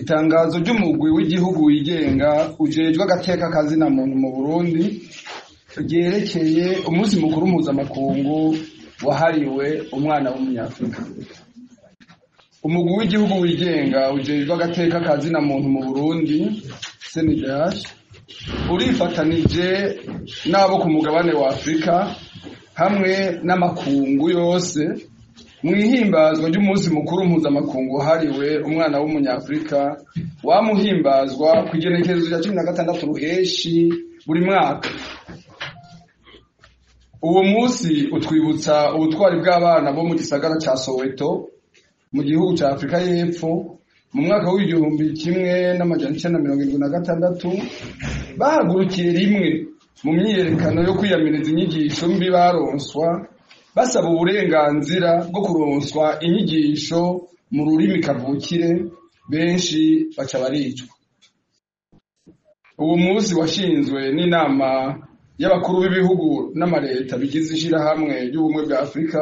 Itangazo ry'umugwi w'igihugu wigenga ujejwe agateka kazina muntu mu Burundi ryerekeye umunsi mukuru mpuzamakungu wahariwe umwana w'umunyafrika. Umugwi w'igihugu wigenga ujejwe agateka kazina muntu mu Burundi CNDH urifatanije n'abo ku mugabane wa Afrika hamwe n'amakungu yose mw'ihimbazwa ry'umunsi mukuru mpuzamakungu wahariwe umwana w'umunyafrika wamuhimbazwa ku igenekerezo rya 16 Ruheshi buri mwaka. Uwo munsi utwibutsa ubutwari bw'abana bo mu gisagara ca Soweto mu gihugu ca Afrika y'Epfo mu mwaka w'1976 bahagurukiye rimwe mu myiyerekano yo kwiyamiriza inyigisho mbi baronswa, basaba uburenganzira bwo kuronswa inyigisho mu rurimi kavukire, benshi baca baricwa. Uwo munsi washinzwe n'inama y'abakuru b'ibihugu n'amareta bigize ishirahamwe ry'ubumwe bwa Afrika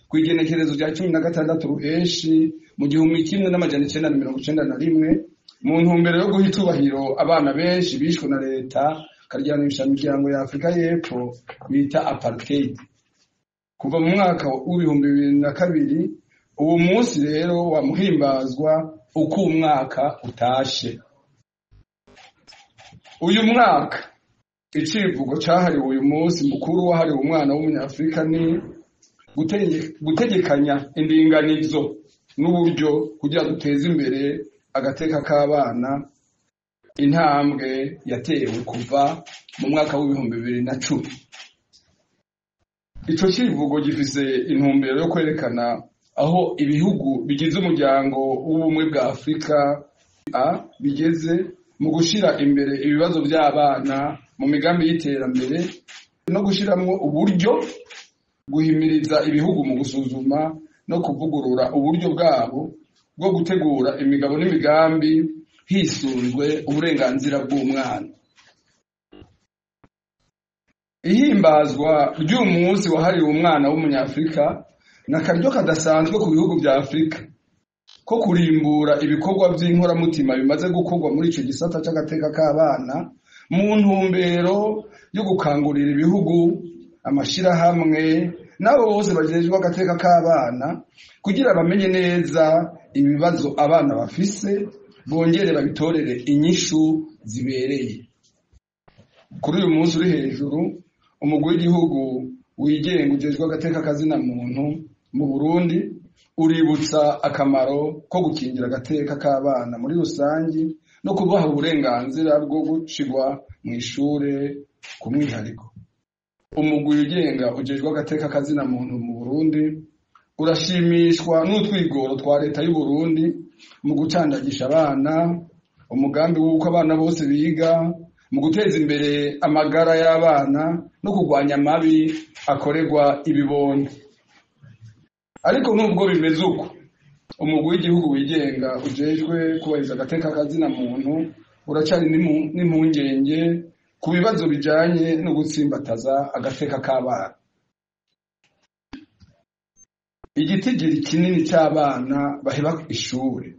ku igenekerezo rya 16 Ruheshi mu 1991 mu ntumbero yo guha icubahiro abana benshi bishwe na leta karyanisha imiryango ya Afrika y'Epfo bita apartheid. Kuva mu mwaka w'2002 uwo munsi rero wamuhimbazwa uko umwaka utashe. Uyu mwaka icivugo cahariwe uyu munsi mukuru wahariwe umwana w'umunyafrika ni gutegekanya indinganizo n'uburyo kugira duteze imbere agateka k'abana, intambwe yatewe kuva mu mwaka w'2010. Ico civugo gifise intumbero yo kwerekana aho ibihugu bigize umuryango w'ubumwe bwa Afrika bigeze mu gushira imbere ibibazo by'abana mu migambi y'iterambere no gushiramwo uburyo, guhimiriza ibihugu mu gusuzuma no kuvugurura uburyo bwabo bwo gutegura imigabo n'imigambi hisunzwe uburenganzira bw'umwana. Ihimbazwa ry'umunsi wahariwe umwana w'umunyafrika na karyo kadasanzwe ku bihugu vya Afrika ko kurimbura ibikorwa vy'inkoramutima bimaze gukorwa muri ico gisata c'agateka k'abana mu ntumbero yo gukangurira ibihugu, amashirahamwe n'abo bose bajejwe agateka k'abana kugira bamenye neza ibibazo abana bafise, bongere babitorere inyishu zibereye. Kuri uyu munsi uri hejuru, umugwi w'igihugu wigenga ujejwe agateka kazina muntu mu Burundi uributsa akamaro ko gukingira agateka k'abana muri rusangi no kubaha uburenganzira bwo gushigwa mw'ishure ku mwihariko. Umugwi wigenga ujejwe agateka kazina muntu mu Burundi urashimishwa n'utwigoro twa leta y'u Burundi mu gucandagisha abana, umugambi w'uko abana bose biga, mu guteza imbere amagara y'abana no kurwanya amabi akorerwa ibibondo. Ariko nubwo bimeze uko, umugwi w'igihugu wigenga ujejwe kubahiriza agateka kazina muntu uracari n'impungenge ku bibazo bijanye no gutsimbataza agateka k'abana. Igitigiri kinini c'abana baheba ishure,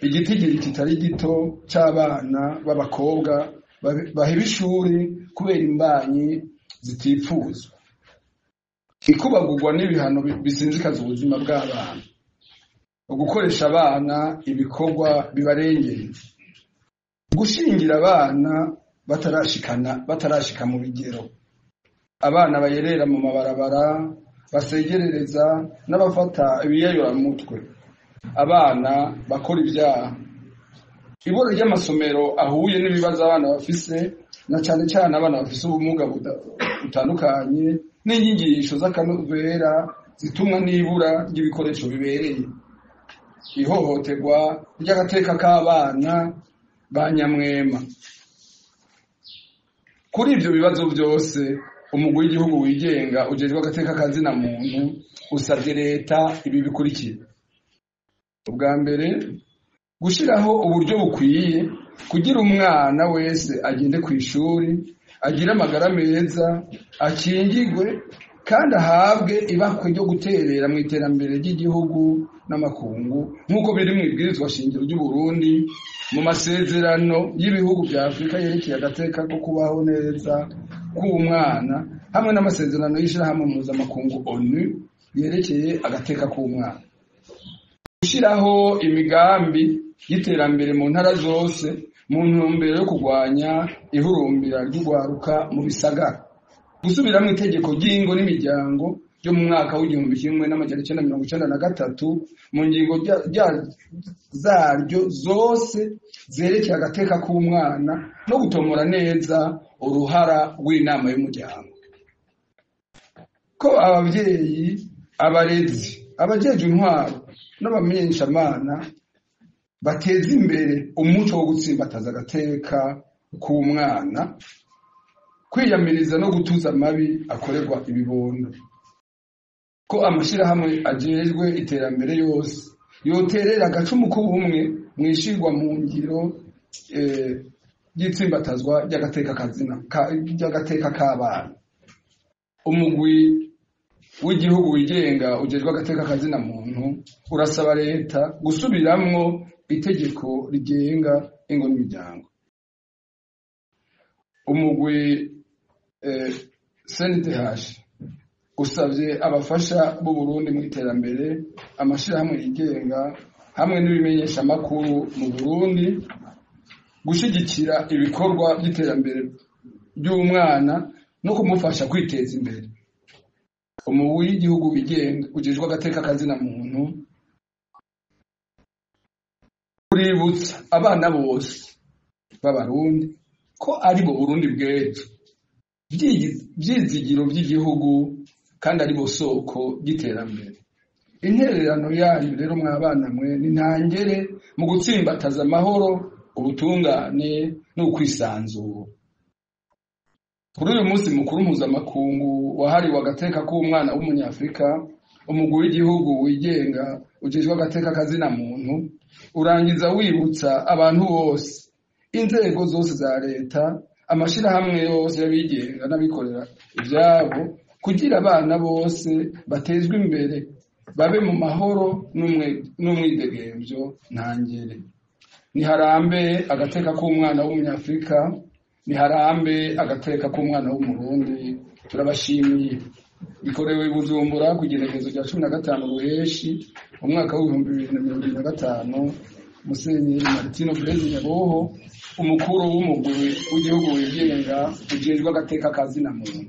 igitigiri kitari gito c'abana b'abakobwa baheba ishuri kubera imbanyi zitifuzwa, ikubagurwa n'ibihano bisinzikaza ubuzima bw'abana, ugukoresha abana ibikorwa bibarengeye, gushingira abana batarashika mu bigero, abana bayerera mu mabarabara basegerereza n'abafata ibiyayuramutwe, abana bakora ibyaha. Ibura ry'amasomero ahuye n'ibibazo abana bafise, na cane cane abana bafise ubumuga butandukanye, n'inyigisho z'akanovera zitumwa n'ibura ry'ibikoresho bibereye, ihohoterwa ry'agateka k'abana ba nyamwema. Kuri ivyo bibazo vyose, umugwi w'igihugu wigenga ujejwe agateka kazina muntu usavye leta ibi bikurikira: ubwa mbere, gushiraho uburyo bukwiye kugira umwana wese agende kw'ishuri, agire amagara meza, akingigwe kandi ahabwe ibakwe ryo guterera mu iterambere ry'igihugu n'amakungu nk'uko biri mu ibwirizwa shingiro ry'u Burundi Mu masezerano y'ibihugu vya Afurika yerekeye agateka ko kubaho neza k'umwana hamwe n'amasezerano y'ishirahamwe mpuzamakungu ONU yerekeye agateka k'umwana. Gushiraho imigambi y'iterambere mu ntara zose mu ntumbero yo kurwanya ihurumbira ry'urwaruka mu bisagara. Gusubiramwo itegeko ry'ingo n'imiryango ryo mu mwaka w'1993 mu ngingo zaryo zose zerekeye agateka k'umwana no gutomora neza uruhara rw'inama y'umuryango. Ko abavyeyi, abarezi, abajejwe intwaro n'abamenyeshamana bateza imbere umuco wo gutsimbataza agateka k'umwana, kwiyamiriza no gutuza amabi akorerwa ibibondo. Ko amashirahamwe ajejwe iterambere yose yoterera agacumu k'ubumwe mwishirwa mu ngiro ry'itsimbatazwa ry'agateka k'abana. Umugwi w'igihugu wigenga ujejwe agateka kazina muntu urasaba leta gusubiramwo itegeko rigenga ingo n'imiryango. Umugwi CNDH usavye abafasha b'u Burundi mu iterambere, amashirahamwe yigenga hamwe n'ibimenyeshamakuru mu Burundi gushigikira ibikorwa by'iterambere ry'umwana no kumufasha kwiteza imbere. Umugwi w'igihugu wigenga ujejwe agateka kazina muntu uributsa abana bose b'Abarundi ko ari bo Burundi bw'ejo, vyizigiro vy'igihugu kandi ari bo soko ry'iterambere. Intererano yanyu rero mwabana mwe ni ntangere mu gutsimbataza amahoro, ubutungane n'ukwisanzura. Kuri uyu munsi mukuru mpuzamakungu wahariwe agateka k'umwana w'umunyafurika, umugwi w'igihugu wigenga ujejwe agateka kazina muntu urangiza wibutsa abantu bose, inzego zose za leta, amashirahamwe yose y'abigenga n'abikorera ivyabo, kugira abana bose batezwe imbere babe mu mahoro n'umwidegemvyo ntangere. Niharambe agateka k'umwana w'umunyafurika, niharambe agateka k'umwana w'umurundi. Turabashimiye. Bikorewe i Bujumbura ku igenekerezo rya 15 Ruheshi umwaka w'2025. Musenyeri Martino Blaise Nyaboho, umukuru w'umugwi w'igihugu wigenga ujejwe agateka kazina muntu.